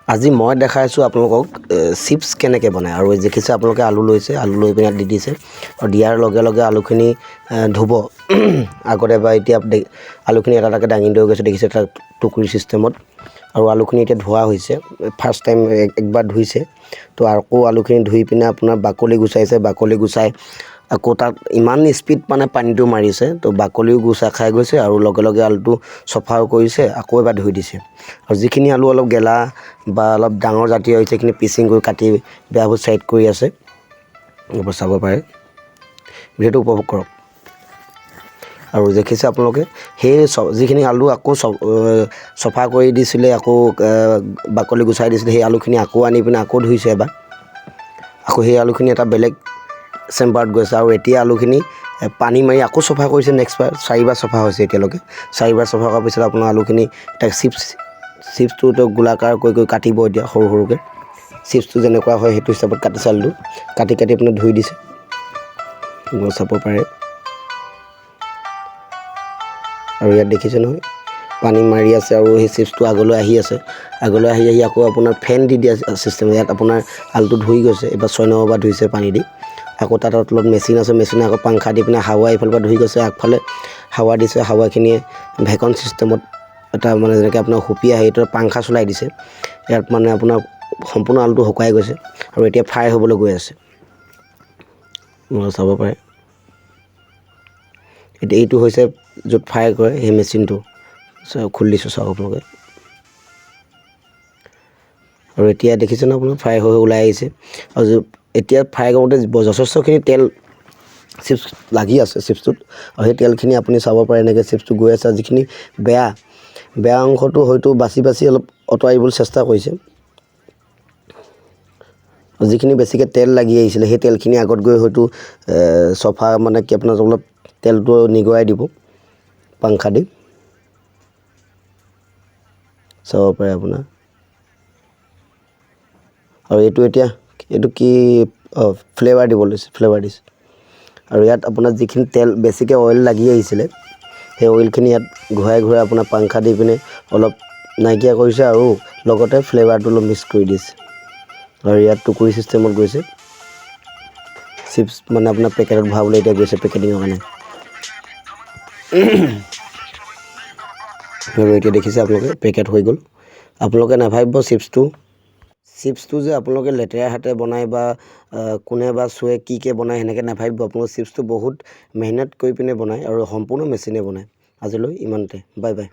আজি মই দেখাইছোঁ আপোনালোকক চিপছ কেনেকৈ বনায়। আৰু দেখিছে আপোনালোকে আলু লৈছে, আলু লৈ পিনে দি দিছে আৰু দিয়াৰ লগে লগে আলুখিনি ধুব আগতে বা এতিয়া আলুখিনি এটা এটাকৈ দাঙি লৈ গৈছে, দেখিছে তাত টুকুৰি চিষ্টেমত। আৰু আলুখিনি এতিয়া ধোৱা হৈছে, ফাৰ্ষ্ট টাইম একবাৰ ধুইছে। তো আকৌ আলুখিনি ধুই পিনে আপোনাৰ বাকলি গুচাইছে, বাকলি গুচাই আকৌ তাত ইমান স্পীড মানে পানীটো মাৰিছে, তো বাকলিও গুচা খাই গৈছে আৰু লগে লগে আলুটো চফাও কৰিছে, আকৌ এবাৰ ধুই দিছে। আৰু যিখিনি আলু অলপ গেলা বা অলপ ডাঙৰ জাতীয় হৈছে, সেইখিনি পিচিং কৰি কাটি বেয়াবোৰ ছাইড কৰি আছে, এইবোৰ চাব পাৰে। ভিডিঅ'টো উপভোগ কৰক। আৰু দেখিছে আপোনালোকে সেই যিখিনি আলু আকৌ চফা কৰি দিছিলে, আকৌ বাকলি গুচাই দিছিলে, সেই আলুখিনি আকৌ আনি পিনে আকৌ ধুইছে এবাৰ। আকৌ সেই আলুখিনি এটা বেলেগ চেম্বাৰত গৈছে। আৰু এতিয়া আলুখিনি পানী মাৰি আকৌ চফা কৰিছে, নেক্সট বাৰ চাৰিবাৰ চফা হৈছে এতিয়ালৈকে। চাৰিবাৰ চফা কৰাৰ পিছত আপোনাৰ আলুখিনি এতিয়া চিপছটো গোলাকাৰ কৰি কৰি কাটিব এতিয়া সৰু সৰুকৈ। চিপছটো যেনেকুৱা হয় সেইটো হিচাপত কাটিছে, আলুটো কাটি কাটি আপোনাৰ ধুই দিছে, চাব পাৰে। আৰু ইয়াত দেখিছে নহয় পানী মাৰি আছে আৰু সেই চিপছটো আগলৈ আহি আছে, আগলৈ আহি আহি আকৌ আপোনাৰ ফেন দি দিয়া চিষ্টেম। ইয়াত আপোনাৰ আলুটো ধুই গৈছে, এইবাৰ 6 নম্বৰ বাৰ ধুইছে পানী দি। আকৌ তাত তলত মেচিন আছে, মেচিনে আকৌ পাংখা দি পিনে হাৱা এইফালৰ পৰা ধুই গৈছে, আগফালে হাৱা দিছে, হাৱাখিনিয়ে ভেকন চিষ্টেমত এটা মানে যেনেকৈ আপোনাৰ হুপি আহে, এইটো পাংখা চলাই দিছে। ইয়াত মানে আপোনাৰ সম্পূৰ্ণ আলুটো শুকাই গৈছে আৰু এতিয়া ফ্ৰাই হ'বলৈ গৈ আছে, চাব পাৰে। এতিয়া এইটো হৈছে য'ত ফ্ৰাই কৰে সেই মেচিনটো, খুলি দিছোঁ চাওক আপোনালোকে। আৰু এতিয়া দেখিছে ন আপোনালোকে ফ্ৰাই হৈ ওলাই আহিছে। আৰু এতিয়া ফ্ৰাই কৰোঁতে যথেষ্টখিনি তেল চিপছ লাগি আছে চিপছটোত, আৰু সেই তেলখিনি আপুনি চাব পাৰে এনেকৈ চিপছটো গৈ আছে। আৰু যিখিনি বেয়া বেয়া অংশটো হয়তো বাচি বাচি অলপ আঁতৰাই দিবলৈ চেষ্টা কৰিছে। আৰু যিখিনি বেছিকৈ তেল লাগি আহিছিলে সেই তেলখিনি আগত গৈ হয়তো চফা মানে কি আপোনাৰ অলপ তেলটো নিগৰাই দিব পাংখা দি, চাব পাৰে আপোনাৰ। আৰু এইটো এতিয়া এইটো কি ফ্লেভাৰ দিব লৈছে, ফ্লেভাৰ দিছে। আৰু ইয়াত আপোনাৰ যিখিনি তেল বেছিকৈ অইল লাগি আহিছিলে সেই অইলখিনি ইয়াত ঘূৰাই ঘূৰাই আপোনাৰ পাংখা দি পিনে অলপ নাইকিয়া কৰিছে আৰু লগতে ফ্লেভাৰটো অলপ মিক্স কৰি দিছে। আৰু ইয়াত টুকুৰি চিষ্টেমত গৈছে চিপছ, মানে আপোনাৰ পেকেটত ভৰাবলৈ এতিয়া গৈছে পেকেটিঙৰ কাৰণে। আৰু এতিয়া দেখিছে আপোনালোকে পেকেট হৈ গ'ল। আপোনালোকে নাভাবিব চিপছটো যে আপোনালোকে লেতেৰা হাতে বনায় বা কোনে বা চুৱে কি কি বনায় সেনেকৈ নাভাবিব। আপোনালোকে চিপছটো বহুত মেহনত কৰি পিনে বনায় আৰু সম্পূৰ্ণ মেচিনে বনায়। আজিলৈ ইমানতে, বাই বাই।